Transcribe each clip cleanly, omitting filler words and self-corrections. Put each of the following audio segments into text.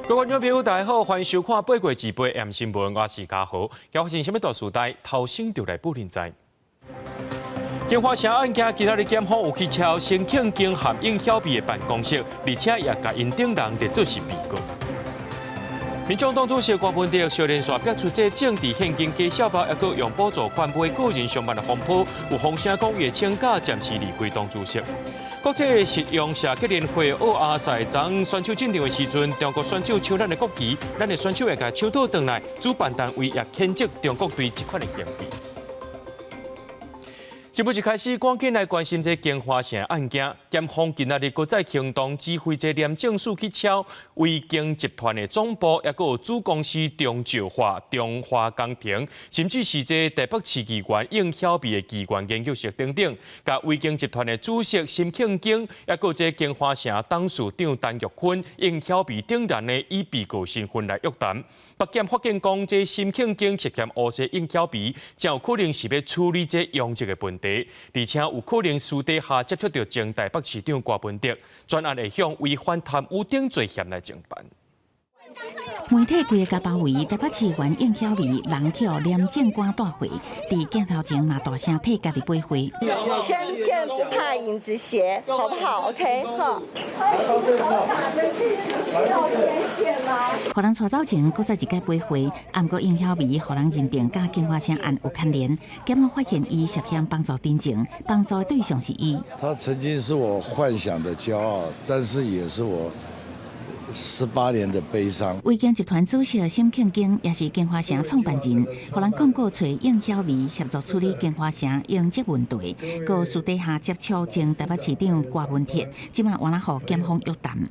各位觀眾朋友，大家好，歡迎收看《八月28 M 新聞》，我是嘉豪。今發生啥物大事代，頭先就來報恁知。京華城案件，今仔日檢方有去敲新慶京和應曉薇的辦公室，而且也共𪜶等人列做是被告。民眾黨主席郭文哲小連續逼出這政治獻金假數目，抑閣用補助款買個人上萬的風波，有風聲講會請假暫時離開黨主席。國際實用射擊聯會奧亞賽昨選手進場的時陣，中國選手搶咱的國旗，咱的選手會共搶倒轉來，主辦單位也譴責中國隊這款的行為。這不一開始，趕緊來關心這京華城案件。檢方今仔日閣再行動，指揮這廉政署去敲維京集團的總部，抑閣有子公司中石化、中華工程，甚至是這台北市議員應曉薇的議員研究室等等，共維京集團的主席沈慶京，抑閣這京華城董事長陳玉坤、應曉薇等人呢，以被告身份來約談。北檢發現講，這沈慶京涉嫌烏紗應曉薇，真有可能是欲處理這容積的問題，而且有可能私底下接觸著前台北市長郭文哲，專案會向違反貪污等罪嫌來偵辦。媒體規个共包圍，台北市議員應曉薇人去廉政官帶會，佇鏡頭前嘛大聲替家己背話。身正不怕影子斜，好不好？OK，好。予人帶走前，閣再一擺背話，毋過應曉薇予人認定佮京華城案有牽連，檢方發現伊涉嫌幫助偵情，幫助的對象是伊。他曾經是我幻想的驕傲，但是也是我18年的悲傷。維京集團主席沈慶京也是京華城創辦人，予人控告揣應曉薇協助處理京華城容積問題，閣私底下接觸前台北市長郭文鐵，這馬原來予檢方約談。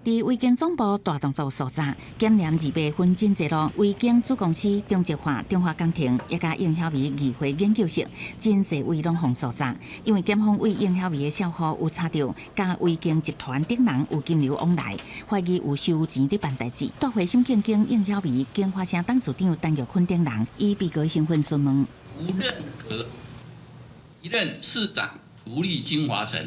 佇維京總部大動作搜查，檢驗200分真濟路，維京子公司中石化、中華工程，也佮應曉薇議會研究室，真濟位攏予搜查。因為檢方對應曉薇的帳戶有查著，佮維京集團等人有金流往來，懷疑有收錢佇辦代誌。帶回沈慶京、應曉薇、京華城董事長陳玉坤等人，以被告身份詢問。無任何一任市長圖利京華城，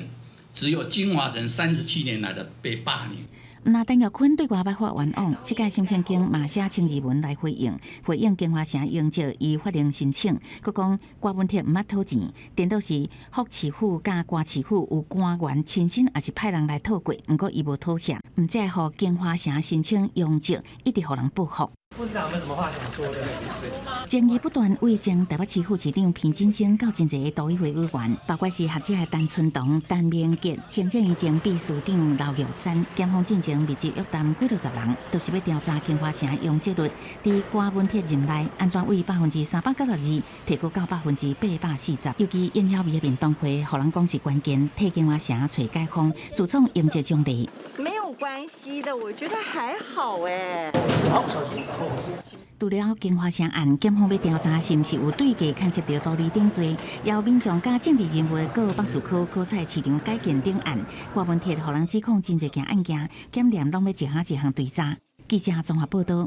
只有京華城37年來的被霸凌。若陳玉坤對外捌發冤枉，這屆沈慶京嘛寫千字文來回應，回應京華城容積依法令申請，閣講郭文鐵毋捌討錢，顛倒是福市府佮郭市府有官員親身抑是派人來討過，毋過伊無妥協，毋才會予京華城申請容積一直予人報復。副市長有沒有什麼話想說的？爭議不斷，對前台北市副市長彭金生到真濟都議會委員，包括是學者的陳春堂、陳明傑、行政院前秘書長劉玉山，檢方進前密集約談幾六十人，都是欲調查京華城容積率，佇郭文鐵任內按怎對392%提高到840%，尤其應曉薇的面談會，予人講是關鍵，替京華城揣解方，自創容積獎勵。沒有關係的，我覺得還好哎。除了京華城案，檢方欲調查是毋是有對價牽涉著圖利等罪，由民眾佮政治人物告北市區果菜市場改建等案，郭文鐵予人指控真濟件案件，檢驗攏欲一項一項追查。記者綜合報道。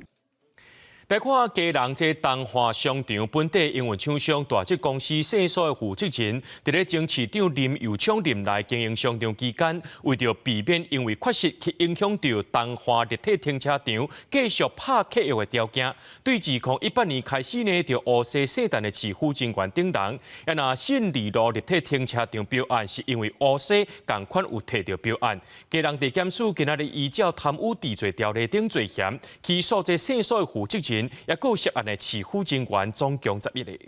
來看基隆這東華商場本地營運廠商大積公司聖所的負責人，佇咧前市長林右昌任內經營商場期間，為著避免因為缺失去影響著東華立體停車場繼續拍契約的條件，對2018年開始呢，就烏紗聖誕的市府人員等人，啊若信義路立體停車場標案是因為烏紗仝款有提著標案，基隆地檢署今仔日依照貪污治罪條例等罪嫌，起訴這聖所的負責人，抑閣有涉案的市府人員，總共11个。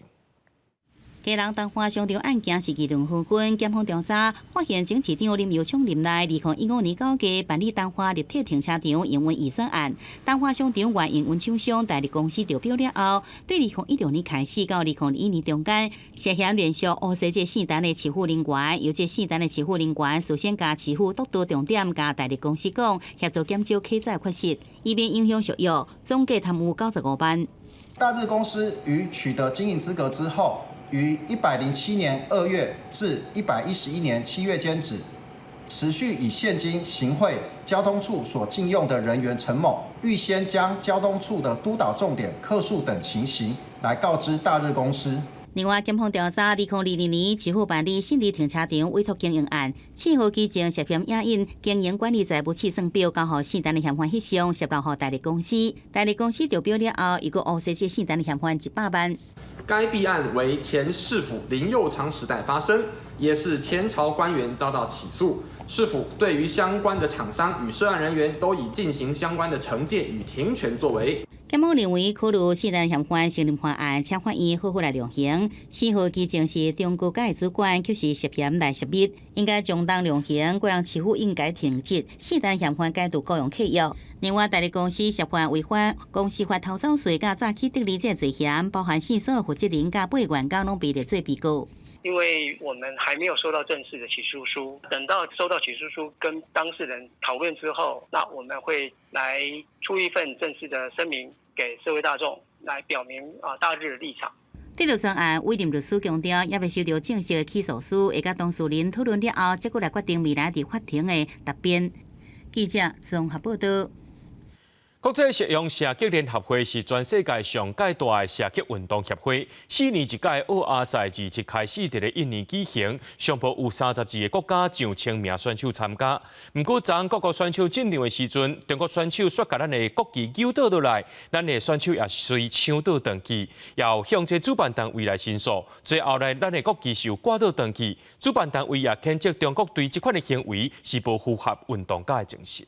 基隆東華商場案件是議論紛紛，檢方調查發現，前市長林右昌任內，2015年9月辦理東華立體停車場營運預算案，東華商場原營運廠商大力公司中標了後，對2016年開始到2021年中間，涉嫌連續烏紗這姓陳的市府人員，由這姓陳的市府人員事先共市府督導重點，共大力公司講協助減少客載缺失，以免影響續約，總計貪污95萬。大日公司於取得經營資格之後，於107年2月至111年7月間止，持續以現金行賄交通處所進用的人員陳某，預先將交通處的督導重點、客訴等情形來告知大日公司。另外，檢方調查2022年市府辦理信義停車場委託經營案，4號基情涉嫌影印經營管理財務試算表，交予姓陳的嫌犯翕相，洩露予大力公司。大力公司著表了後，又閣烏踅這姓陳的嫌犯100萬。該弊案為前市府林右昌時代發生，也是前朝官員遭到起訴。市府對於相關的廠商與涉案人員都已進行相關的懲戒與停權作為。檢方認為，考慮姓陳嫌犯承認犯案，請法院好好來量刑。4號基情是中高階主管，卻是涉嫌來涉密，應該從重量刑，個人市府應該停職，姓陳嫌犯解除僱傭契約。另外，大力公司涉犯違反公司法偷走稅佮詐欺得利這罪嫌，包含線所負責人佮8員工攏被列做被告。因為我們還沒有收到正式的起訴書，等到收到起訴書跟當事人討論之後，那我們會來出一份正式的聲明給社會大眾，來表明大日的立場。第六專案委任律師強調，猶未收到正式的起訴書，會佮當事人討論了後，才閣來決定未來佇法庭的答辯。記者綜合報道。國際實用射擊聯合會是全世界上蓋大的射擊運動協會，4年一屆奧亞賽27開始佇咧印尼舉行，上無有32個國家上千名選手參加。毋過，昨各國選手進場的時陣，中國選手煞共咱的國旗扭倒落來，咱的選手也隨搶倒轉去，也有向這主辦單位來申訴。最後來，咱的國旗是有掛倒轉去，主辦單位也譴責中國對這款的行為是無符合運動家的精神。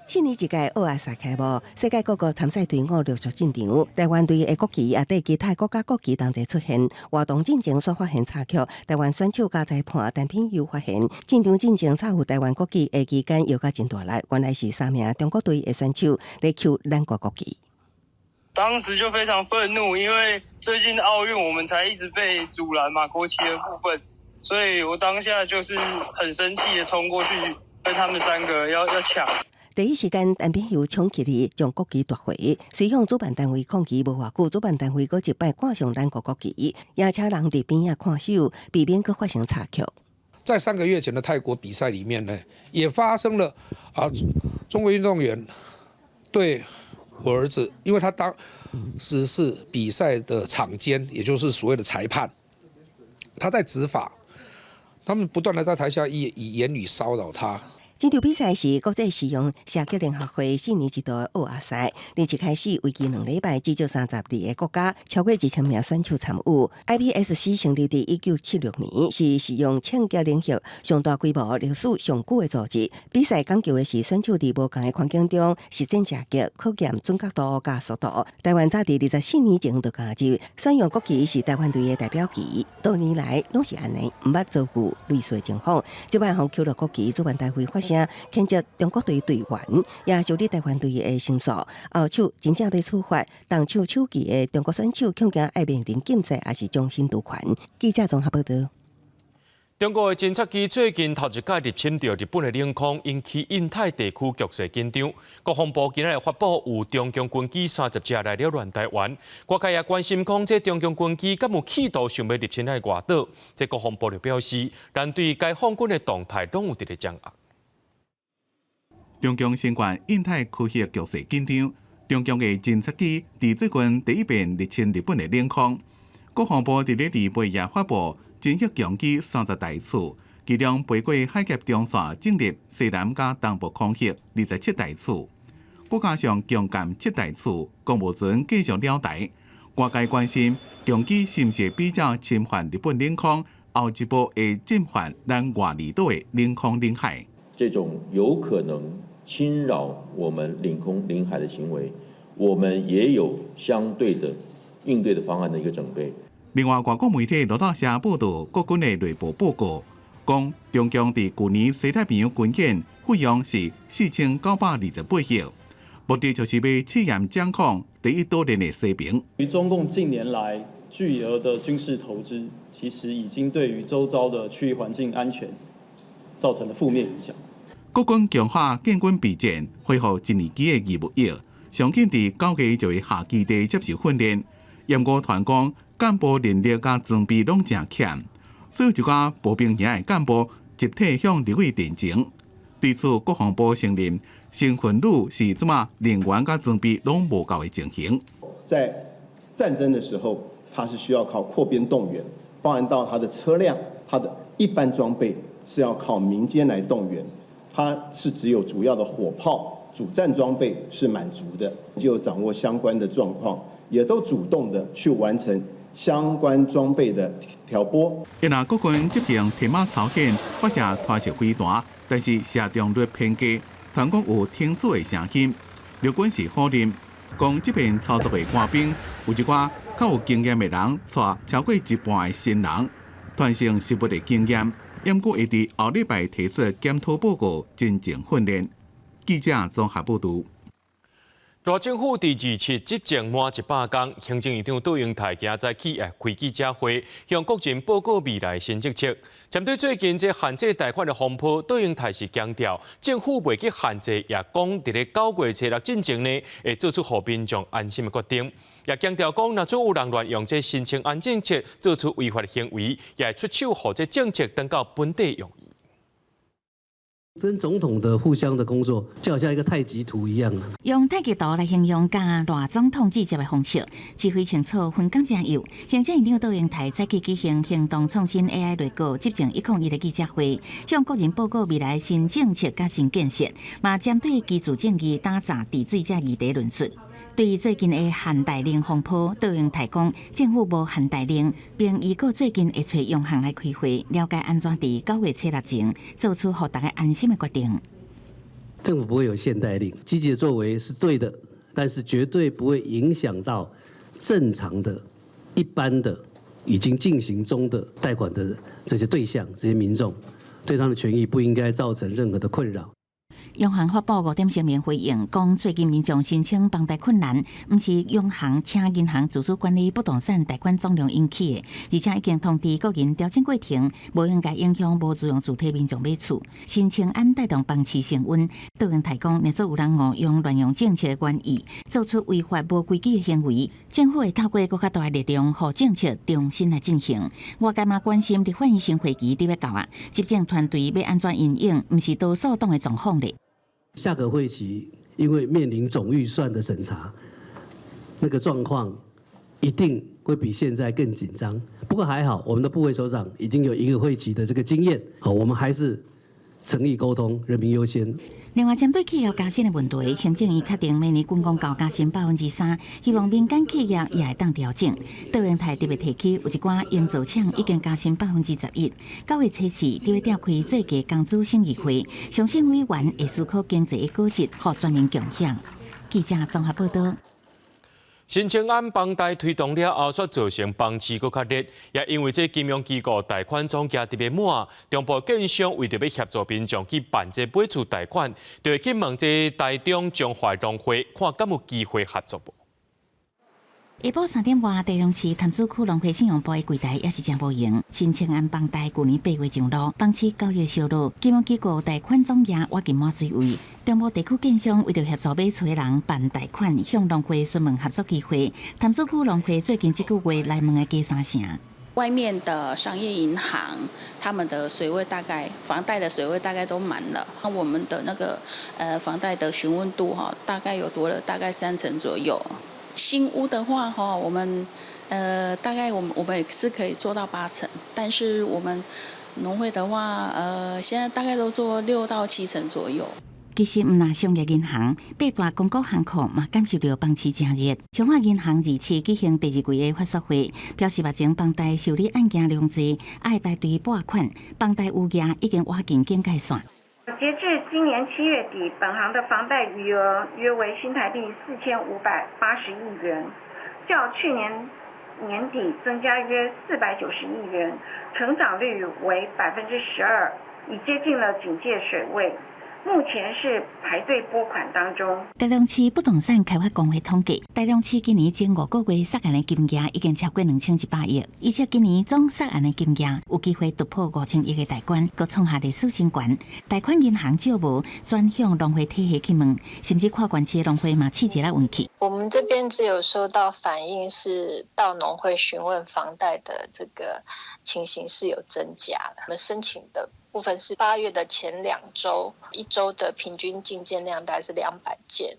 四年一屆奧亞賽開幕，世界各國參賽隊伍陸續進場。台灣隊的國旗也綴其他國家國旗同齊出現。活動進前煞發現插曲，台灣選手佮裁判陳品佑發現，進場進前插有台灣國旗的旗桿搖甲真大力，原來是三名中國隊的選手咧搝咱國國旗。當時就非常憤怒，因為最近奧運我們才一直被阻攔嘛，國旗的部分，所以我當下就是很生氣的衝過去跟他們三個要搶。第一時間，陳品佑衝起來將國旗奪回，隨向主辦單位抗議無偌久，主辦單位閣一擺掛上咱國國旗，也請人佇邊仔看守，避免閣發生插曲。在3個月前的泰國比賽裡面呢，也發生了啊，中國運動員對我兒子，因為他當時是比賽的場監，也就是所謂的裁判，他在執法，他們不斷的在台下以言語騷擾他。這場比賽是國際實用射擊聯合會四年一度的奧亞賽，27開始為期2禮拜，至少32個國家，超過1000名選手參與。IPSC 成立佇1976年，是實用槍擊領域上大規模、歷史上久的組織。比賽講求的是選手佇無仝的環境中實戰射擊，考驗準確度佮速度。台灣早佇24年前就加入，選用國旗是台灣隊的代表旗，多年來攏是按呢，毋捌遭遇類似的情況。這擺予搝落國旗，主辦單位發聲譴責中國隊隊員，也受理台灣隊的申訴。後手真正欲處罰，動手手旗的中國選手恐驚愛面臨禁賽，抑是終身奪權。記者綜合報道。中國的偵察機最近頭一擺入侵著日本的領空，引起印太地區局勢緊張。國防部今仔日發布有中共軍機30架來擾亂台灣，外界也關心講，這中共軍機敢有企圖想欲入侵咱的外島？這國防部就表示，咱對解放軍的動態攏有佇咧掌握。中共先懸印太區域局勢緊張，中共的偵察機佇最近第一遍入侵日本的領空。國防部佇咧28日發布偵察強機30台次，其中飛過海峽中線進入西南佮東部空域27台次，閣加上強艦7台次，公務船繼續繞台。外界關心強機是毋是比照侵犯日本領空，後一步會進犯咱外離島的領空領海。這種有可能侵擾我們領空領海的行為，我們也有相對的應對的方案的一個準備。另外，外國媒體路透社報導，國軍的內部報告講，中共佇舊年西太平洋軍演費用是4928億，目的就是欲試驗掌控第一島鏈的西平。於中共近年來巨額的軍事投資，其實已經對於周遭的區域環境安全造成了負面影響。國軍強化建軍備戰，恢復一年期的義務役，上緊佇9月就會下基地接受訓練。毋過傳講幹部人力佮裝備攏誠欠，所以一寡步兵營的幹部集體向立委陳情。對此，國防部承認，新婚女是這馬人員佮裝備攏無夠的情形。在戰爭的時候，它是需要靠擴編動員，包含到它的車輛、它的一般裝備是要靠民間來動員，它是只有主要的火炮、主戰裝備是滿足的，就掌握相關的狀況，也都主動的去完成相關裝備的調撥。因為國軍執行鐵馬朝鮮發射拖石飛彈，但是射中率偏低，傳講有停止的聲音。陸軍是否認，講這邊操作的官兵有一寡較有經驗的人，帶超過一半的新人，傳承實務的經驗，毋過會佇後禮拜提出檢討報告，進行訓練。記者綜合報導。賴政府佇27執政滿100工，行政院長卓榮泰今早起會開記者會，向國人報告未來新政策。針對最近這限制貸款的風波，卓榮泰是強調，政府袂去限制，也講佇咧9月初六進前呢，會做出予民眾安心的決定。也強調講，若準有人亂用這新青安政策做出違法行為，也會出手予這政策轉到本地用。跟總統的互相的工作，就好像一個太極圖一樣。用太極圖來形容佮賴總統對接的方式，指揮清楚，分工正幼。行政院長卓榮泰早起舉行行動創新 AI 內閣執政101的記者會，向國人報告未來新政策佮新建設，嘛針對居住正義打詐治水這議題論述。對最近的限貸令風波，卓榮泰講政府無限貸令，並預告最近會揣央行來開會，了解按怎佇9月初六前做出予大家安心的決定。政府不會有限貸令，積極的作為是對的，但是絕對不會影響到正常的、一般的已經進行中的貸款的這些對象、這些民眾，對他們的權益不應該造成任何的困擾。央行發布五點聲明回應，講最近民眾申請房貸困難，毋是央行請銀行自主管理不動產貸款總量引起的，而且已經通知個人調整過程，無應該影響無自用住體民眾買厝。新青安帶動房市升溫，卓榮泰講，若做有人誤用亂用政策的原意，做出違法無規矩的行為，政府會透過閣較大的力量，予政策重新來進行。外界嘛關心立法院新會期佇欲到啊，執政團隊欲按怎因應，毋是多數黨的狀況咧。下個會期，因為面臨總預算的審查，那個狀況一定會比現在更緊張。不過還好，我們的部會首長已經有一個會期的這個經驗，好，我們還是誠意溝通，人民優先。另外，針對企業加薪的問題，行政院確定明年軍公教加薪3%，希望民間企業也會當調整。卓榮泰特別提起，有一寡營造廠已經加薪11%。9月初四，佇欲召開最低工資審議會，相信委員會思考經濟的果實，予全民共享。記者綜合報道。新青安房貸推動了後，煞造成房市閣較熱，也因為這金融機構貸款總額特別滿，中部建商為著欲協助民眾去辦這買厝貸款，就會去問這台中彰化農會，看敢有機會合作無。下晡3點外，台中市潭子區農會信用部的櫃台也是誠無閒。新青安房貸舊年8月上路，房市交易燒熱，金融機構貸款總額倚近滿水位。中部地區建商為著協助買厝的人辦貸款，向農會詢問合作機會。潭子區農會最近這個月來問的加三成。外面的商業銀行，他們的水位大概房貸的水位大概都滿了。那我們的那個房貸的詢問度哈，大概有多了大概3成左右。新屋的話哈，我們大概我們也是可以做到8成，但是我們農會的話，現在大概都做6到7成左右。其實毋但商業銀行，八大公股行庫嘛感受著房市誠熱。彰化銀行27舉行第二季的發說會，表示目前房貸受理案件量濟，愛排隊撥款，房貸餘額已經倚近警戒線。截至今年7月底，本行的房貸餘額約為新台幣4580億元，較去年年底增加約490億元，成長率為12%，已接近了警戒水位。目前是排隊撥款當中。台中市不動產開發公會統計，台中市今年前5個月殺案的金額已經超過2100億，而且今年總殺案的金額有機會突破5000億的大關，閣創下歷史新高。貸款銀行借無轉向農會體系去問，甚至跨縣市的農會嘛試一下運氣。我們這邊只有收到反映，是到農會詢問房貸的這個情形是有增加的。我們申請的部分是8月的前2週，一週的平均進件量大概是200件。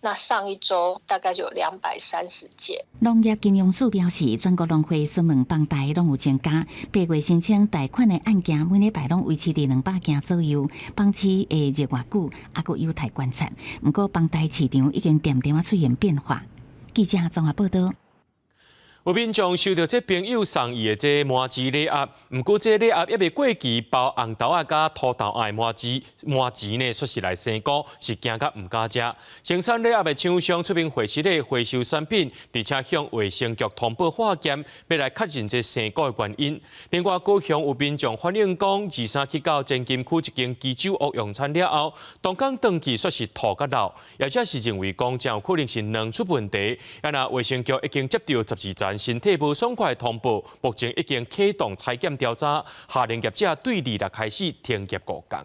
那上一周大概就有230件。農業金融署表示，全國農會詢問房貸攏有增加，8月申請貸款的案件每禮拜攏維持佇200件左右，房市會熱偌久，猶閣有待觀察。毋過房貸市場已經漸漸仔出現變化。記者綜合報道。有民眾收著這朋友送伊的這麻糍禮盒，毋過這禮盒猶未過期，包紅豆仔佮土豆仔的麻糍，麻糍呢，煞是來生菇，是驚甲毋敢食。生產禮盒的廠商出面回收的回收產品，而且向衛生局通報化驗，欲來確認這生菇的原因。另外，高雄有民眾反映講，23去到前金區一間居酒屋用餐了後，當工轉去煞是吐佮漏，業者是認為講，真有可能是卵出問題。啊若衛生局已經接著12層身體無爽快的通報，目前已經啟動採檢調查，下令業者對26開始停業5工。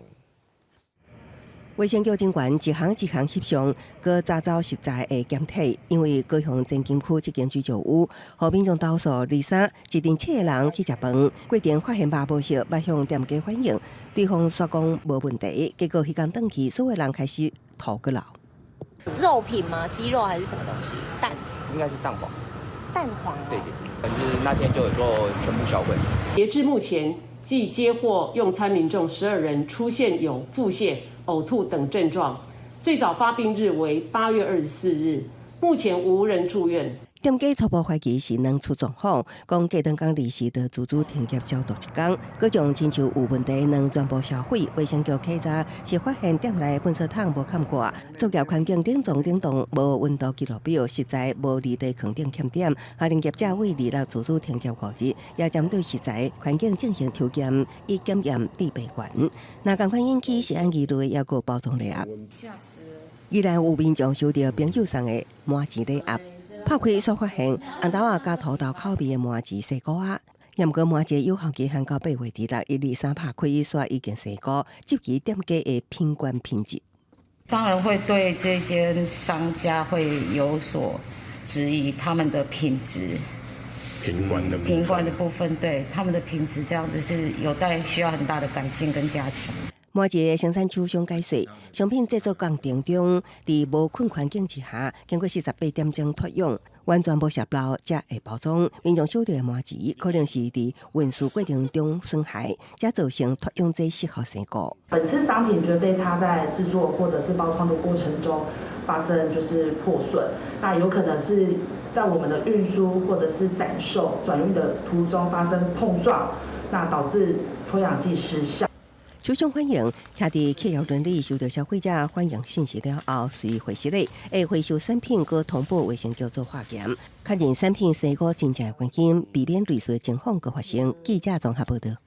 衛生局人員一項一項翕相，閣查找食材的檢體，因為高雄前金區這間居酒屋，予民眾投訴23一陣七個人去食飯，過程發現肉無熟，捌向店家反映，對方煞講無問題，結果彼工轉去，所有人開始吐閣漏。肉品嗎？雞肉還是什麼東西？蛋？應該是蛋黃。蛋黃。對對，反正那天就有做全部銷毀。截至目前，計接獲用餐民眾12人出現有腹瀉、嘔吐等症狀，最早發病日為8月24日，目前無人住院。店家初步懷疑是卵出狀況，講隔當工24就自主停業消毒一工，閣將親像有問題卵全部銷毀。衛生局稽查是發現店內糞掃桶無崁蓋，作業環境冷藏冷凍無溫度記錄表，食材無離地囥頂欠點，下令業者對26自主停業5日，也針對食材環境進行抽檢，以檢驗致病源。若仝款引起食安疑慮，猶閣包裝禮盒。依然有民眾收著朋友送的麻糍禮盒。拍開煞發現紅豆仔佮土豆口味的麻糍生菇仔，毋過麻糍有效期限到8月26，伊23拍開煞已經生菇，質疑店家的品管品質。當然會對這間商家會有所質疑，他們的品質。品管的品管的部分，對他們的品質這樣子是有待需要很大的改進跟加強。麻糍的生產廠商解釋，商品製作過程中，佇無菌環境之下，經過48點鐘脫氧，完全無洩漏才會包裝。民眾收著的麻糍可能是佇運輸過程中損害，才造成脫氧劑失效生菇。本次商品絕非它在製作或者是包裝的過程中發生就是破損，那有可能是在我們的運輸或者是展售轉運的途中發生碰撞，那導致脫氧劑失效。廠商反映，徛佇客戶倫理收著消費者反映信息了後，隨回收禮，會回收產品，閣通報衛生局做化驗，確認產品生菇真正原因，避免類似情況閣發生。記者綜合報道。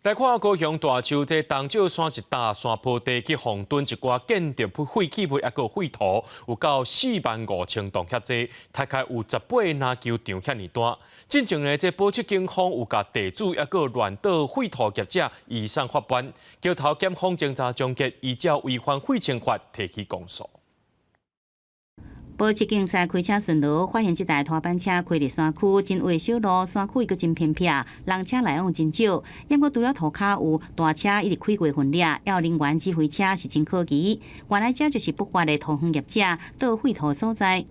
來看高雄大樹這東石山一大山坡地去予囤一寡建築廢棄物，猶閣廢土，有夠4萬5千噸遐濟，大概有18個籃球場遐爾大。進前呢，這寶七警方有共地主猶閣亂倒廢土業者移送法辦，橋頭檢方偵查終結，依照違反廢清法提起公訴。寶七警察開車巡邏，發現這台拖板車開入山區，真狹小路，山區閣真偏僻，人車來往真少。毋過除了塗跤有大車一直開過雲嶺，還有人員指揮車是真可疑。原來這就是不法的土方業者倒廢土所在。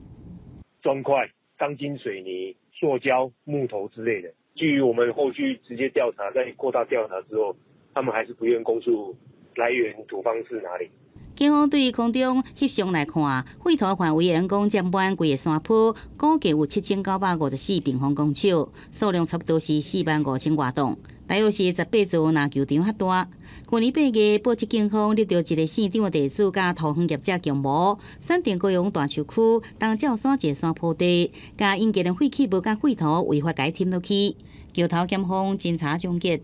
磚塊、鋼筋水泥、塑膠、木頭之類的。基於我們後續直接調查，在擴大調查之後，他們還是不願供述來源土方是哪裡。警方對空中翕相來看，廢土範圍總共佔滿規個山坡，估計有7954平方公尺，數量差不多是4萬5千外噸，大約是18座籃球場遐大。去年8月，寶七警方抓著一个姓張的地主佮土方業者共謀，選定高雄大樹區東石山一个山坡地，共應建的廢棄物佮廢土違法共填落去。橋頭檢方偵查終結，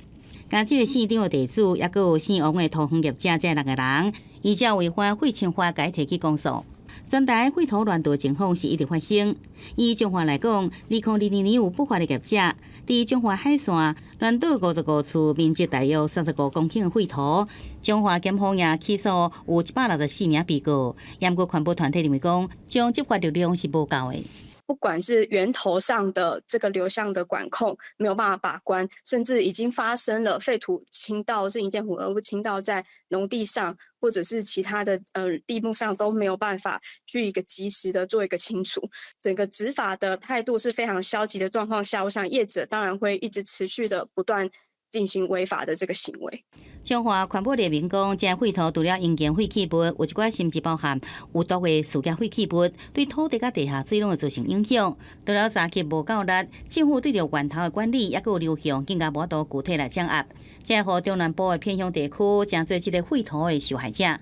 共這个姓張的地主，猶閣有姓王的土方業者這六個人，依照違反廢清法，共提起公訴。全台廢土亂倒情況是一直發生。以彰化來講，2022年有不法的業者，佇彰化海線亂倒55處，面積大約35公頃的廢土。彰化檢方也起訴有164名被告。毋過環保團體認為講，這種執法力量是無夠的。不管是源頭上的這個流向的管控沒有辦法把關，甚至已經發生了廢土傾倒，是營建混合物傾倒在農地上，或者是其他的地目上都沒有辦法去一個及時的做一個清除，整個執法的態度是非常消極的狀況下，我想業者當然會一直持續的不斷進行違法的這個行為。彰化環保聯盟講，這廢土除了營建廢棄物，有一寡甚至包含有毒的塑膠廢棄物，對土地佮地下水攏會造成影響。除了查緝無夠力，政府對著源頭的管理抑閣有流向，更加無法度具體來掌握。這予中南部的偏鄉地區，成做這个廢土的受害者。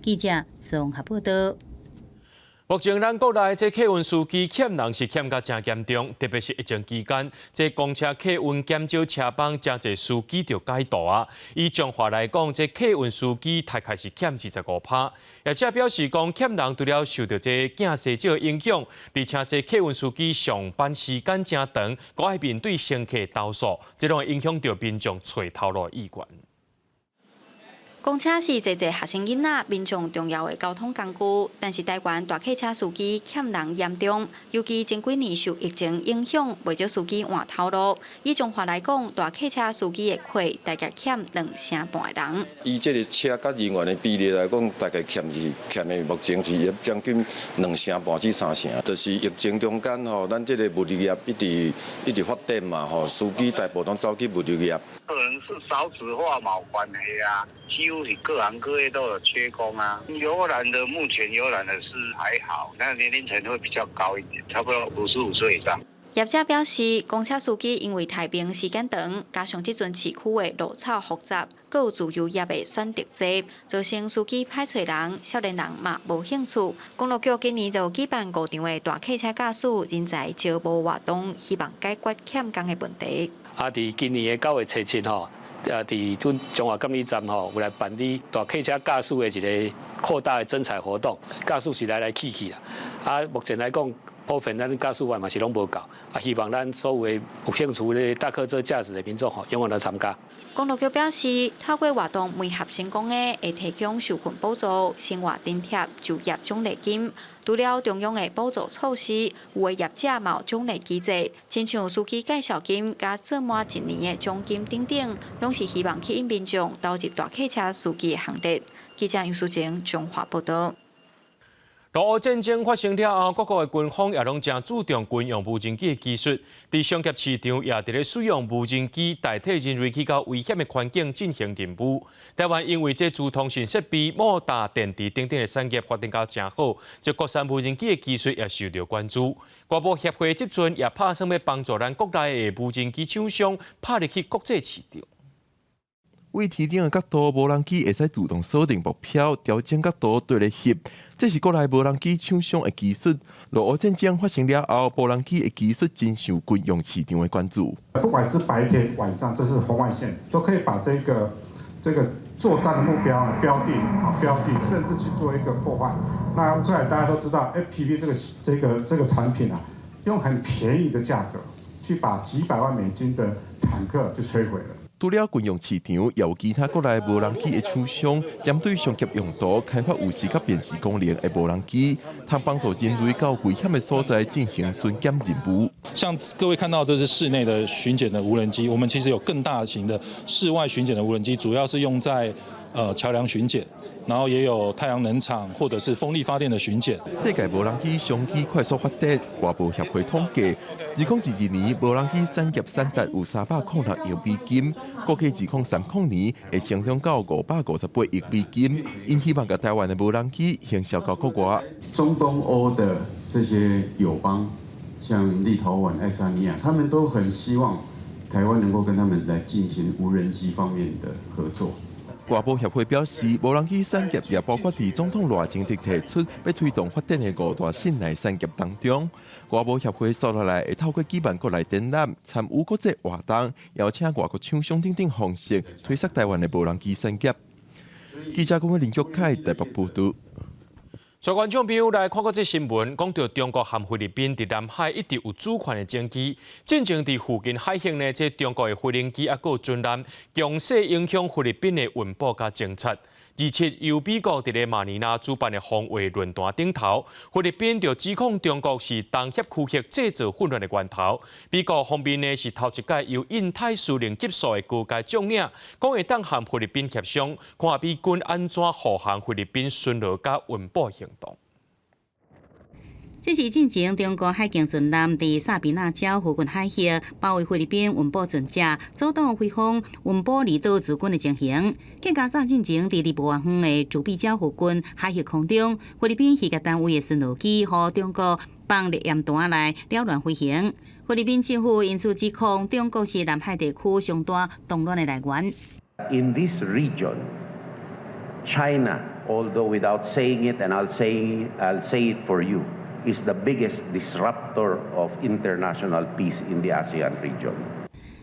記者綜合報道。目前咱國內這客運司機欠人是欠甲誠嚴重，特別是疫情期間，這公車客運減少車班，誠濟司機著改道啊。以彰化來講，這客運司機大概是欠25%。業者表示講，欠人除了受著這囝婿少影響，而且這客運司機上班時間誠長，閣愛面對乘客投訴，這攏會影響著民眾揣頭路的意願。公車是濟濟學生囡仔民眾重要的交通工具，但是台灣大客車司機欠人嚴重，尤其前幾年受疫情影響，袂少司機換頭路。以彰化來講，大客車司機的缺大概欠兩成半的人。以這个車佮人員的比例來講，大概欠是欠的目前是將近兩成半至三成。就是疫情中間吼，咱這个物流業一直一直發展嘛吼，司機大部分攏走去物流業。可能是少子化嘛有關係啊。幾乎是各行各業都有缺工啊。遊覽的目前遊覽的是還好，那年齡層會比較高一點，差不多55歲以上。業者表示，公車司機因為排班時間長，加上這陣市區的路草複雜，閣有自由業的選擇濟，造成司機歹揣人，少年人嘛無興趣。公路局今年就舉辦五場的大客車駕駛人才招募活動，希望解決欠工的問題。啊，佇今年的9月初7吼。啊！佇阮彰化監理站吼，有來辦理大客車駕駛的一个擴大的徵才活動。駕駛是來來去去啦。啊，目前來講，普遍咱駕駛員嘛是攏無夠。啊，希望咱所有的有興趣的大客車駕駛的民眾吼，踴躍來參加。公路局表示，透過活動媒合成功的，會提供受訓補助、生活津貼、就業獎勵金。除了中央的補助措施，有的業者嘛有獎勵機制，親像司機介紹金佮做滿一年的獎金等等，攏是希望吸引民眾投入大客車司機的行列。記者楊淑靜彰化報道。俄烏戰爭發生了後，各國的軍方也攏誠注重軍用無人機的技術，佇商業市場也佇咧使用無人機代替人類去到危險的環境進行任務。台灣因為這資通訊設備、摩打、電池等等的產業發展到誠好，這國產無人機的技術也受著關注。國防協會這陣也拍算欲幫助咱國內的無人機廠商拍入去國際市場。對天頂的角度，無人機會使自動鎖定目標，調整角度對咧翕。這是國內無人機廠商的技術。俄烏戰爭發生了後，無人機的技術真受軍用市場的關注。不管是白天晚上，這是紅外線，都可以把這個作戰的目標標定啊標定，甚至去做一個破壞。那烏克蘭大家都知道，FPV 這個產品啊，用很便宜的價格去把幾百萬美金的坦克就摧毀了。除了軍用市場，也有其他國內無人機的廠商，針對商業用途開發有視覺辨識功能的無人機，通幫助人類到危險的所在進行巡檢任務。像各位看到這是室內的巡檢的無人機，我們其實有更大型的室外巡檢的無人機，主要是用在橋梁巡檢，然後也有太陽能廠或者是風力發電的巡檢。世界無人機商機快速發展，外貿協會統計，2022年無人機產業產值有306億美金，估計2030年會成長到558億美金。𪜶希望共台灣的無人機行銷到國外。中東歐的這些友邦，像立陶宛、愛沙尼亞，他們都很希望台灣能夠跟他們來進行無人機方面的合作。外貿協會表示，無人機產業也包括佇總統賴清德提出欲推動發展的五大信賴產業當中。外貿協會紲落來會透過舉辦國內展覽、參與國際活動，邀請外國廠商等等方式推銷台灣的無人機產業。記者郭林玉凱台北報導。全觀眾朋友來看國際新聞，講著中國和菲律賓佇南海一直有主權的爭議。進前佇附近海域呢，這中國的飛行機抑閣有船艦，強勢影響菲律賓的雲補佮偵察。27由美國佇咧馬尼拉主辦的防衛論壇頂頭，菲律賓就指控中國是東協區域製造混亂的源頭。美國方面呢是頭一擺由印太司令級數的高階將領，講會當和菲律賓協商，看美軍按怎護航菲律賓巡邏佮運補行動。這是進前中國海警船艦佇薩比納礁附近海域包圍菲律賓運補船隻，阻擋菲方運補離島駐軍的情形。更加早進前佇離無偌遠的渚碧礁附近海域空中，菲律賓漁業單位的巡邏機予中國放熱焰彈來擾亂飛行。菲律賓政府因此指控中國是南海地區上大動亂的來源。 In this region, China, although without saying it, and I'll say it for you, is the biggest disruptor of international peace in the ASEAN region.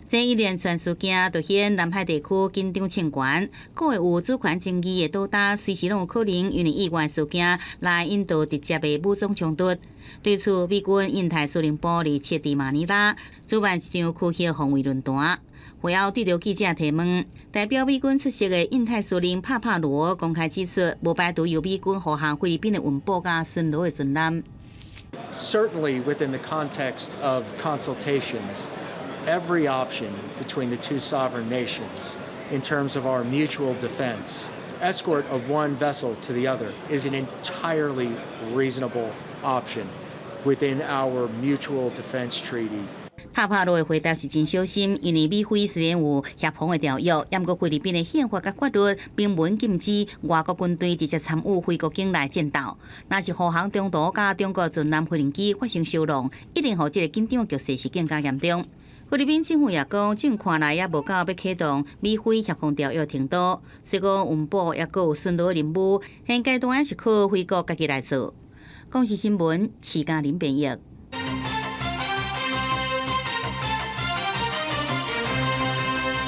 這一連串事件凸顯南海地區緊張性懸，各個有主權爭議的島礁，隨時攏有可能因為意外事件來引導直接的武裝衝突。對此，美軍印太司令部27佇馬尼拉主辦一場區域防衛論壇。會後對著記者提問，代表美軍出席的印太司令帕帕羅公開指出，無排除由美軍護航菲律賓的運補佮巡邏的船艦。 Certainly, within the context of consultations, every option between the two sovereign nations in terms of our mutual defense, escort of one vessel to the other is an entirely reasonable option within our mutual defense treaty. 帕帕羅的回答是真小心，因為美菲雖然有協防的條約，毋過菲律賓的憲法佮法律明文禁止外國軍隊直接參與菲國境內戰鬥。若是護航中途佮中國船艦飛行機發生相撞，一定予這个緊張局勢是更加嚴重。菲律賓政府也講，這看來猶無到欲啟動美菲協防條約程度，雖講運補猶閣有巡邏任務，現階段猶是靠菲國家己來做。公視新聞，徐嘉玲編譯。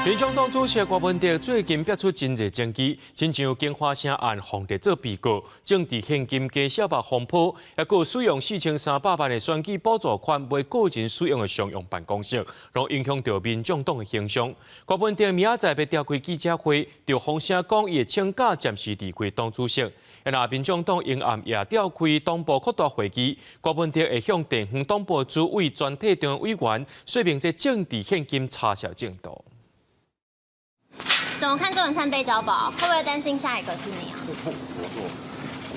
民眾黨主席郭文哲最近爆出真濟證據，親像京華城案予列做被告，政治獻金加小目風波，猶閣使用4300萬的選舉補助款買個人使用的商用辦公室，攏影響著民眾黨的形象。郭文哲明仔載欲召開記者會，就放聲講伊會請假暫時離開黨主席。若民眾黨下暗也召開黨部擴大會議，郭文哲會向地方黨部主委、全體中央委員說明這政治獻金查賬進度。怎麼看中文看被交保？會不會擔心下一個是你啊？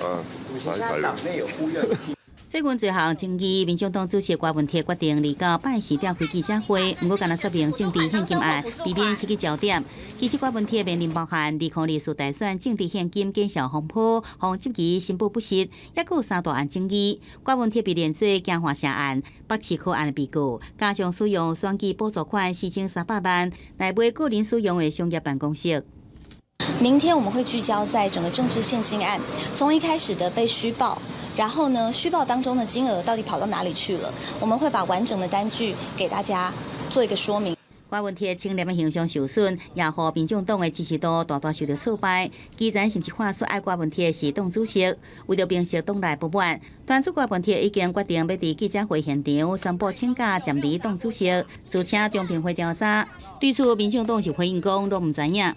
嗯，現在黨內有呼籲。最近一項爭議，民眾黨主席郭文鐵決定二九拜四召開記者會，毋過干焦說明政治獻金案，避免失去焦點。其實郭文鐵面臨包含2024大選政治獻金假數風波，予質疑申報不實，猶閣有三大案爭議。郭文鐵被連做京華城案、北市科案的被告，加上使用選舉補助款4300萬來買個人使用的商業辦公室。明天我們會聚焦在整個政治獻金案，從一開始的被虛報，然後呢，虛報當中的金額到底跑到哪裡去了？我們會把完整的單據給大家做一個說明。郭文鐵清廉的形象受損，也予民眾黨的支持度大大受著挫敗。基層甚至喊出愛郭文鐵是黨主席，為著平息黨內不滿，團主郭文鐵已經決定欲佇記者會現場宣布請假暫離黨主席，自請中評會調查。對此，民眾黨是回應講，攏毋知影。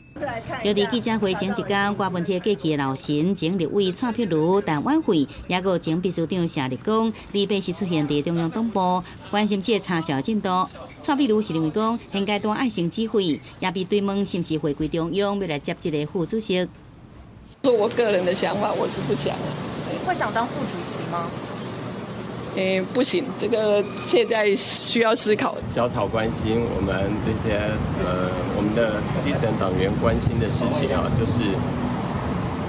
就佇記者會前一工，郭文鐵過去的老臣前立委蔡壁如、陳婉慧，猶閣前秘書長謝立功，禮拜四出現佇中央黨部，關心這个查賬進度。蔡壁如是認為講，現階段愛先指揮，也被追問是毋是回歸中央欲來接這个副主席。說我個人的想法，我是不想。會想當副主席嗎？欸，不行，這個現在需要思考。小草關心我們這些我們的基層黨員關心的事情啊，就是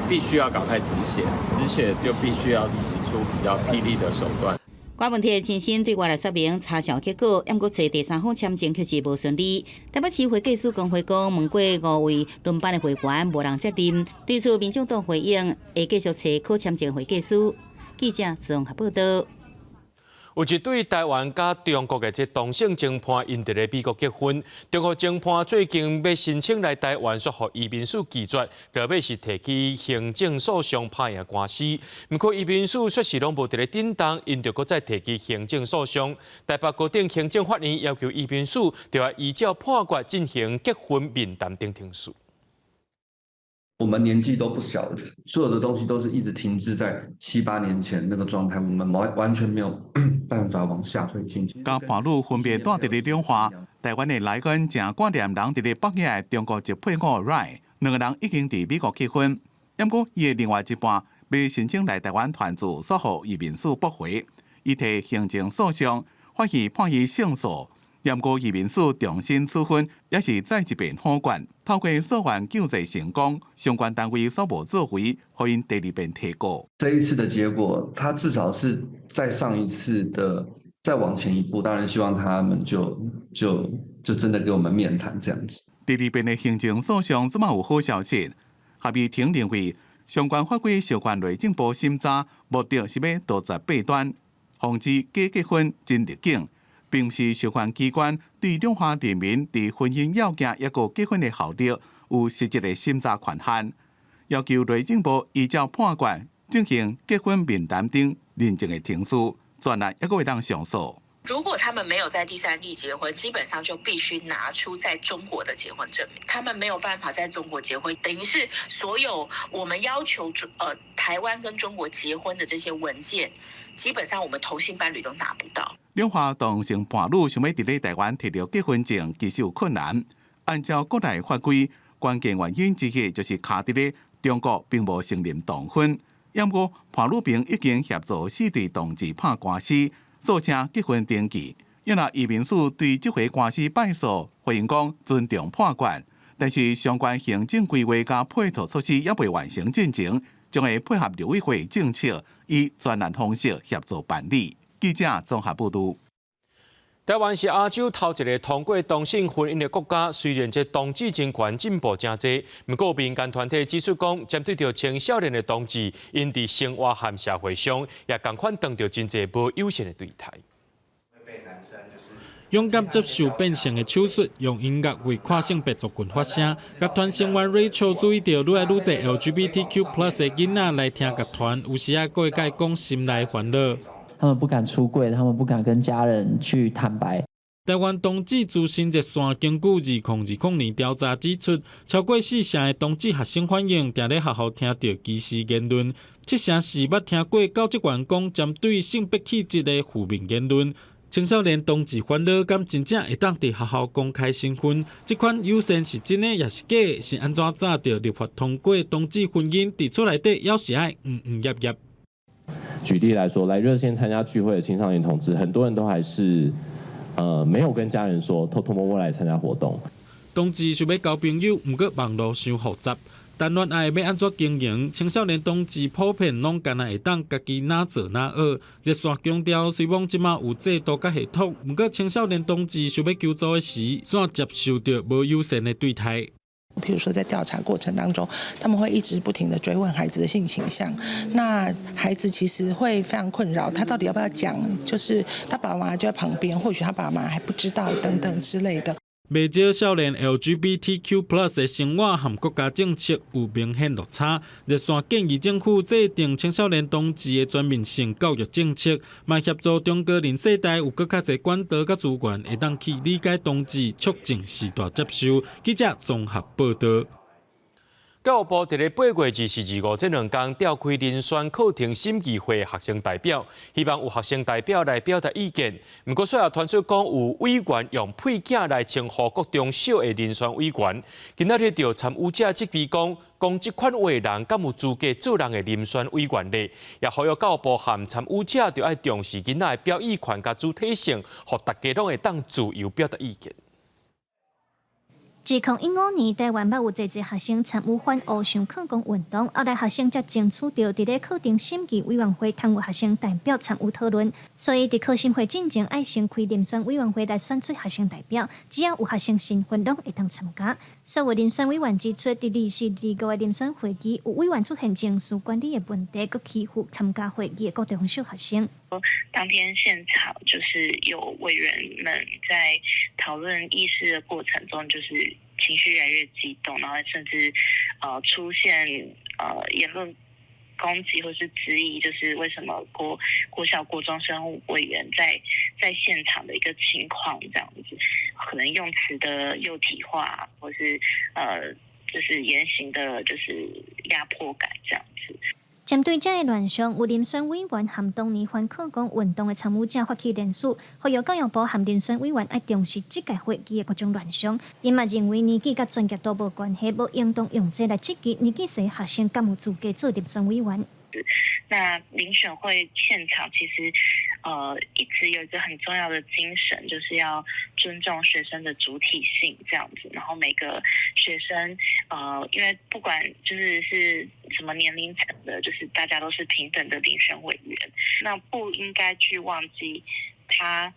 必須要趕快止血，止血就必須要使出比較霹靂的手段。郭文鐵親身對外來說明查賬結果，毋過揣第三方簽證卻是無順利。台北市會計師公會講，問過五位輪班的會員，無人責任。對此，民眾黨回應會繼續揣可簽證會計師。記者綜合報道。有一對台灣佮中國的這同性情伴，𪜶佇咧美國結婚。中國情伴最近欲申請來台灣，煞予移民署拒絕，落尾是提起行政訴訟拍贏官司。毋過移民署說是攏無佇咧振動，𪜶就閣再提起行政訴訟。台北高等行政法院要求移民署著愛依照判決進行結婚面談等程序。我們年紀都不小了，所有的東西都是一直停滯在七八年前那個狀態，我們完完全沒有辦法往下推進。佮伴侶分別蹛佇咧兩岸，台灣的萊恩誠掛念人佇咧北京的中國籍配偶 Ray，兩個人已經佇美國結婚，毋過伊的另外一半欲申請來台灣團聚，煞予移民署駁回，伊提行政訴訟，法院判伊勝訴。毋過移民署重新處分，也是再一遍否決。透過訴願救濟成功，相關單位煞無作為，予𪜶第二遍提告。這一次的結果，他至少是在上一次的再往前一步。當然希望他們就真的給我們面談這樣子。第二遍的行政訴訟這馬有好消息，合議庭認為相關法規授權內政部審查，目的是欲杜絕弊端，防止假結婚真入境。並毋是授權機關對兩岸人民佇婚姻要件抑閣結婚的效力有實質的審查權限，要求內政部依照判決進行結婚面談等認證的程序，全案猶閣會當上訴。如果他們沒有在第三地結婚，基本上就必須拿出在中國的結婚證明。他們沒有辦法在中國結婚，等於是所有我們要求台灣跟中國結婚的這些文件，基本上我們同性伴侶都拿不到。兩岸同性伴侶想欲佇咧台灣提著結婚證，其實有困難。按照國內法規，關鍵原因之一就是卡佇咧中國並無承認同婚。毋過伴侶邊已經協助四對同志拍官司，訴請結婚登記。若移民署對這回官司敗訴，回應講尊重判決，但是相關行政規劃佮配套措施猶未完成進前，將會配合陸委會政策，以專案方式協助辦理。記者綜合報導。台灣是亞洲頭一个通過同性婚姻的國家，雖然這同志人權進步誠濟，毋過民間團體指出講，針對著青少年的同志，𪜶佇生活和社會上也仝款當著真濟無友善的對待。勇敢接受變性的手術，用音樂為跨性別族群發聲。樂團成員 Rachel 注意著，愈來愈濟 LGBTQ+ 的囡仔來聽樂團，有時仔閣會共伊講心內煩惱。他們不敢出櫃，他們不敢跟家人去坦白。台灣同志諮詢熱線根據2020年調查指出，超過四成的同志學生反映，定咧學校聽著歧視言論，七成是捌聽過教職員講針對性別氣質的負面言論。青少年同志煩惱，敢真正會當佇學校公開身份？這款友善是真的抑是假的？是按怎早著立法通過同志婚姻，佇厝內底猶是愛忤忤挹挹。舉例來說，來熱線參加聚會的青少年同志，很多人都還是，沒有跟家人說，偷偷摸摸來參加活動。同志想欲交朋友，毋過網路傷複雜，談戀愛欲按怎經營？青少年同志普遍攏干焦會當家己哪做哪學。熱線強調，雖罔這馬有制度佮系統，毋過青少年同志想欲求助的時，煞接受著無友善的對待。譬如說，在調查過程當中，他們會一直不停地追問孩子的性傾向，那孩子其實會非常困擾，他到底要不要講？就是他爸爸媽媽就在旁邊，或許他爸媽還不知道等等之類的。袂少少年 LGBTQ+ 的生活和國家政策有明顯落差。熱線建議政府制定青少年同志的全面性教育政策，嘛協助中高齡世代有閣較濟管道佮資源，會當去理解同志，促進時代接受。記者綜合報導。教育部佇咧8月24、25這兩工召開遴選課程審議會學生代表，希望有學生代表來表達意見。毋過，煞予傳出講有委員用屁囝來稱呼國中小的遴選委員。今仔日就參與者質疑講，講這款話的人敢有資格做人的遴選委員咧？也呼籲教育部和參與者著愛重視囡仔的表意權佮主體性，予大家攏會當自由表達意見。2015年，台灣捌有濟濟學生參與反烏想礦工運動，後來學生才爭取著佇咧課程審議委員會通有學生代表參與討論，所以佇課審會進前愛先開遴選委員會來選出學生代表，只要有學生身份，攏會當參加。所有遴選委員指出，佇24、25的遴選會議，有委員出現情緒管理的問題，閣欺負參加會議的國中小學生。當天現場就是有委員們在討論議事的過程中，就是情緒越來越激動，然後甚至出現言論攻擊或是質疑，就是為什麼國小國中生委員在現場的一個情況，這樣子，可能用詞的幼體化，或是就是言行的，就是壓迫感這樣子。針對這个亂象，有遴選委員和當年反礦工運動的參與者發起聯署，呼籲教育部和遴選委員愛重視這屆會議的各種亂象。𪜶嘛認為年紀佮專業度無關係，無應當用這來質疑年紀細學生敢有資格做遴選委員。那遴選會現場其實，一直有一個很重要的精神，就是要尊重學生的主體性，這樣子。然後每個學生，因為不管就是是什麼年齡層的，就是大家都是平等的遴選委員。那不應該去忘記他，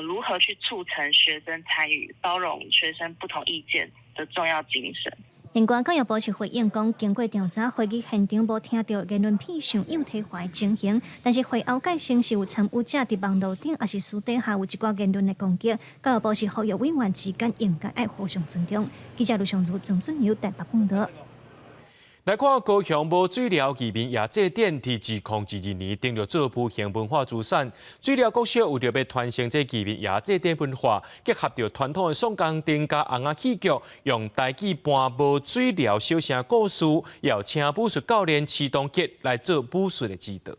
如何去促成學生參與、包容學生不同意見的重要精神。另外，教育部是回應講，經過調查，會議現場無聽著言論偏向幼體化的情形，但是會後界先是有參與者佇網路頂，抑是私底下有一寡言論的攻擊。教育部是呼籲委員之間應該愛互相尊重。記者盧尚如、曾俊友台北報導。來看高雄無水寮義民爺祭典，佇2022年登錄做無形文化資產。水寮國小為著欲傳承這義民爺祭典文化，結合著傳統的送江燈佮尪仔戲劇，用台語扮無水寮小城故事，邀請武術教練徐東杰來做武術的指導。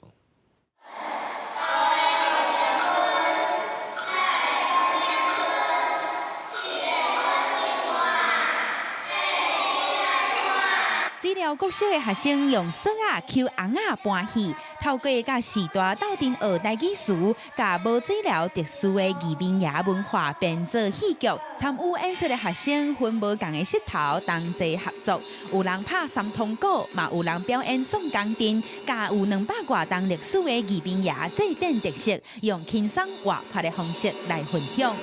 水寮國小的學生用索仔搝尪仔扮戲，透過佮時代鬥陣學台語詞，共無水寮特殊的義民爺文化編做戲劇。參與演出的學生分無仝的穡頭同齊合作，有人拍三通鼓，嘛有人表演送江燈，佮有200外冬歷史的義民爺祭典特色，用輕鬆活潑的方式來分享。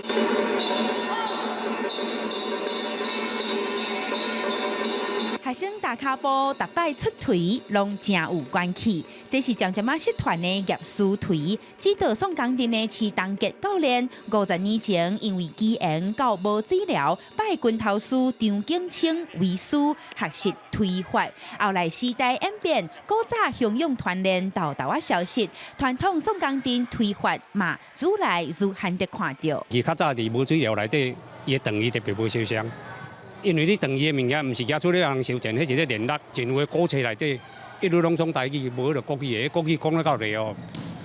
學生踏跤步，逐擺出槌攏誠有關係。這是漸漸仔失傳的業師槌，指導宋江鎮的徐東杰教練，50年前因為機緣到無水寮拜拳頭師張景清為師學習推法。後來時代演變，古早鄉勇團練沓沓仔消失，傳統宋江鎮推法嘛，愈來愈罕得看著。伊較早佇無水寮內底，伊的長伊特別無相像。因為你長伊的物件，毋是舉出咧人收錢，彼是咧聯絡。真有的古冊內底，一律攏總台語，無彼个國語的。國語講了到底哦，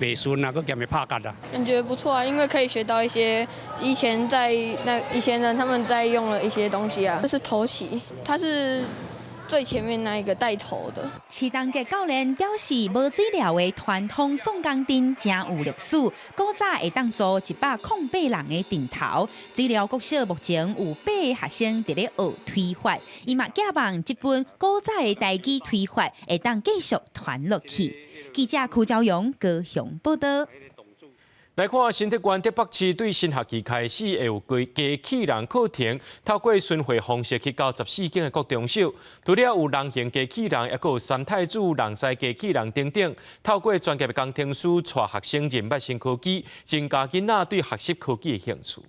袂順啊，閣兼會拍結啊。感覺不錯啊，因為可以學到一些以前在那以前人他們在用的一些東西啊。這是頭旗，它是最前面那一個帶頭的。徐東杰教練表示，無水寮的傳統宋江陣誠有歷史，古早會當做108人的陣頭。水寮國小目前有8个學生佇咧學推法，伊嘛寄望這本古早的台語推法會當繼續傳落去。記者柯昭陽高雄報導。來看新竹縣竹北市對新學期開始會有機器人課程，透過巡迴方式去到14間的國中小，除了有人形機器人，抑閣有三太子人賽機器人等等。透過專業的工程師帶學生認捌新科技，增加囡仔對學習科技的興趣。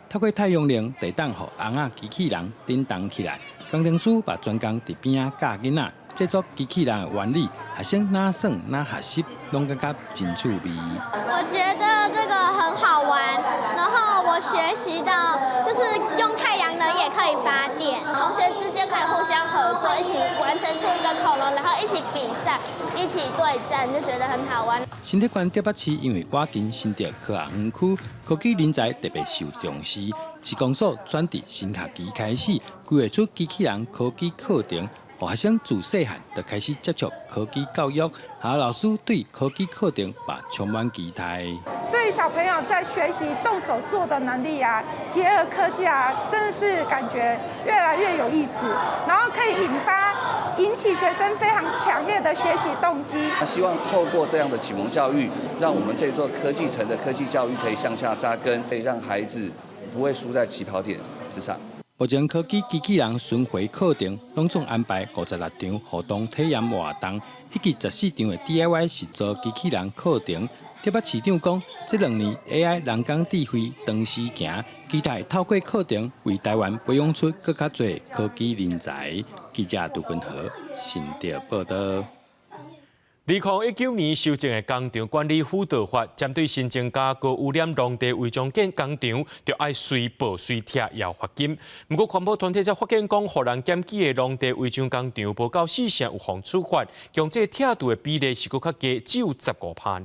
透過太陽能，地當予尪仔機器人振動起來，工程師嘛專工佇邊仔教囡仔製作機器人的原理，學生哪耍哪學習，攏感覺真趣味。我覺得這個很好玩，然後我學習到就是用太陽能也可以發電，同學之間可以互相合作，一起完成出一個恐龍，然後一起比賽，一起對戰，就覺得很好玩。新竹縣竹北市因為倚近新竹科學園區，科技人才特別受重視。市公所轉佇新學期開始規劃出機器人科技課程。學生自細漢就開始接觸科技教育，學校老師對科技課程嘛充滿期待。對小朋友在學習動手做的能力啊，結合科技啊，真的是感覺越來越有意思，然後可以引起學生非常強烈的學習動機。希望透過這樣的啟蒙教育，讓我們這座科技城的科技教育可以向下扎根，可以讓孩子不會輸在起跑點之上。目前科技機器人巡迴課程攏總安排56場互動體驗活動，以及14場的 DIY 實作機器人課程。竹北市長講，這兩年 AI 人工智慧長時行，期待透過課程為台灣培養出閣較濟科技人才。記者杜根和新竹報導。2019年修正的工廠管理輔導法，針對新增加高污染農地違章建工廠，就愛隨報隨拆也有罰金。毋過環保團體則發現講，予人檢舉的農地違章工廠無夠四成有予處罰，強制拆除的比例是閣較低，只有15%爾。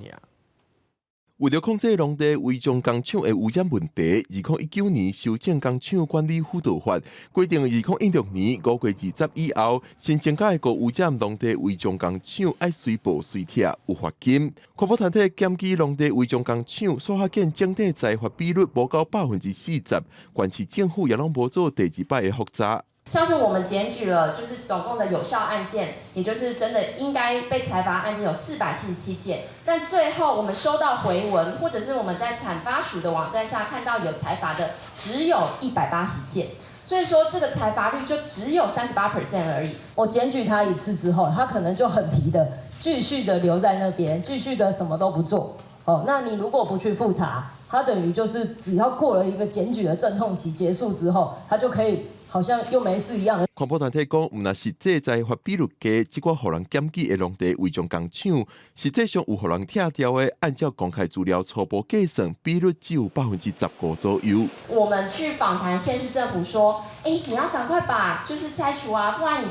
為著控制農地違章工廠的污染問題，2019年修正工廠管理輔導法，規定2016年5月20以後，新增加的高污染農地違章工廠愛隨報隨拆，有罰金。環保團體檢舉農地違章工廠，所發現整體裁罰比率無夠40%，縣市政府也攏無做第二擺的複查。像是我們檢舉了，就是總共的有效案件，也就是真的應該被裁罰案件有477件，但最後我們收到回文，或者是我們在產發署的網站上看到有裁罰的，只有180件，所以說這個裁罰率就只有38% 而已。我檢舉他一次之後，他可能就很皮的繼續的留在那邊，繼續的什麼都不做。哦，那你如果不去複查，他等於就是只要過了一個檢舉的陣痛期結束之後，他就可以好像又沒事一樣。環保團體講，毋但實際裁罰比率低，這寡予人檢舉的農地違章工廠，實際上有予人拆掉的，按照公開資料初步計算，比率只有15%左右。我們去訪談縣市政府，說，欸，你要趕快把就是拆除啊，不然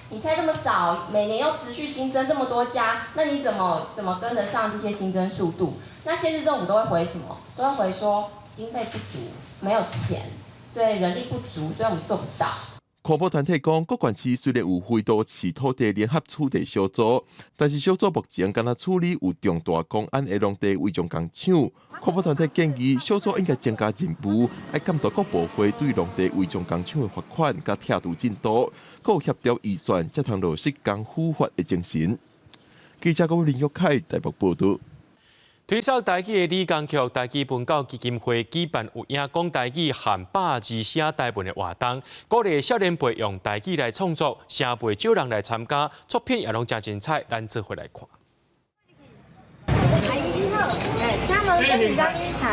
你拆這麼少，每年又持續新增這麼多家，那你怎麼跟得上這些新增速度？那縣市政府都會回什麼？都會回說經費不足，沒有錢，所以人力不足，所以我們做不到。環保團體講，各縣市雖然有非都市土地聯合處置小組，但是小組目前敢若處理有重大公安的農地違章工廠。環保團體建議，小組應該增加任務，愛監督各部會對農地違章工廠的罰款佮拆除進度，閣有協調預算，才通落實工輔法的精神。記者郭林玉凱台北報導。推捒台語的李江曲台語文教基金會舉辦有影講台語含百字寫台文的活動，鼓勵少年輩用台語來創作，誠袂少人來參加，作品也攏誠精彩，咱做伙來看。阿姨你好，請問這是啥物菜？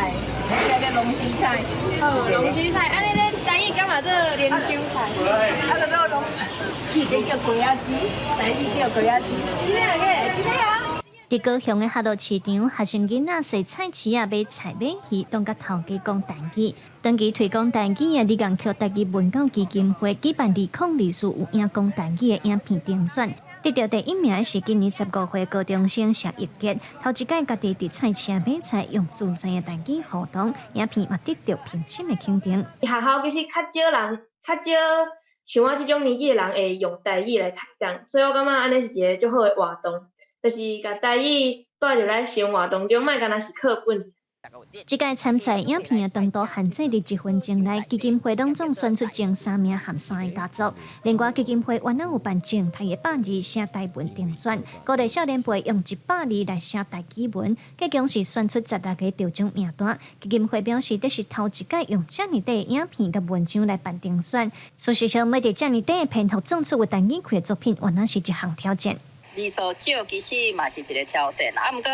這個龍鬚菜。哦，龍鬚菜，啊你咧台語敢嘛做蓮鬚菜？啊，就做龍，這個叫雞仔枝，台語叫雞仔枝。真的个？真的啊。佇高雄的學路市場，學生囡仔踅菜市仔買菜買魚，攏共頭家講台語。長期推廣台語的李江曲台語文教基金會舉辦2024有影講台語的影片評選，得著第一名的是今年15歲高中生謝奕傑，頭一擺家己佇菜市仔買菜，用自在的台語互動，影片嘛得著評審的肯定。學校其實較少人，較少像我這種年紀的人會用台語來開講，所以我感覺按呢是一个足好的活動。就是共台語帶入來生活當中，莫干焦是課本。這屆參賽影片的長度限制佇1分鐘內，基金會攏總選出前三名含三个佳作。另外，基金會原來有辦靜態的百字寫台文評選，鼓勵少年輩用100字來寫台語文，結果是選出16个得獎名單。基金會表示，這是頭一擺用遮爾短的影片佮文章來辦評選。事實上，欲佇遮爾短的篇幅創出有台語氣的作品，原來是一項挑戰。字數少其實嘛是一个挑戰，啊，毋過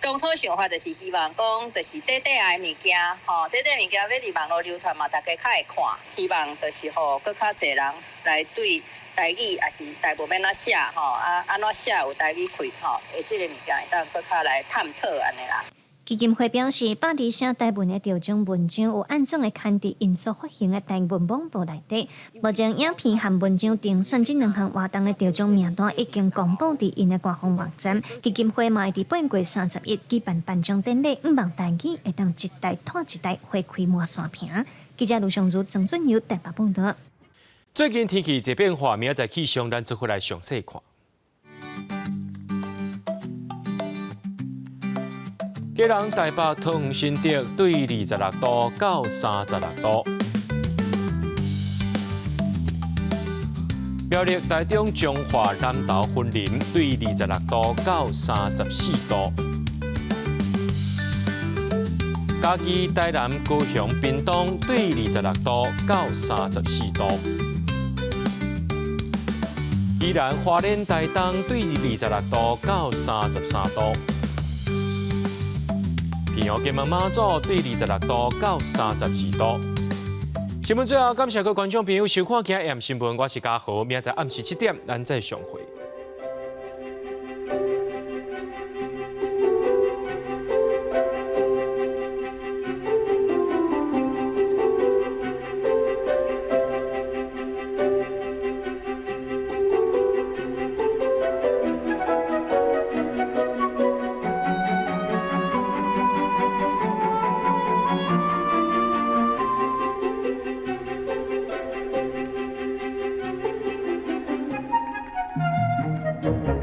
當初想法就是希望講，就是短短的物件，吼，短短物件欲佇網路流傳嘛，大家較會看。希望就是予閣較濟人來對台語，抑是台文欲按怎寫，吼，啊，按怎寫有台語氣，吼，的這个物件會當閣較來探討按呢啦。基金會表示，百字寫台文的得獎文章有按怎會刊佇𪜶所發行的台文網報內底。目前影片和文章評選這兩項活動的得獎名單已經公布佇𪜶的官方網站。基金會嘛會佇八月31舉辦頒獎典禮，向望台語會當一代拖一代，花開滿山坪。記者盧尚如、曾俊友台北報導。最近天氣濟變化，明仔載氣象，咱做伙來詳細看。基隆、台北、桃園、新竹對26度到36度；苗栗、台中、彰化、南投、雲林對26度到34度；嘉義、台南、高雄、屏東對26度到34度；宜蘭、花蓮、台東對26度到33度。平陽、金門、馬祖對26度到32度。新聞最後，感謝各位觀眾朋友收看今日新聞，我是嘉豪，明仔載暗時7點，咱再相會。視。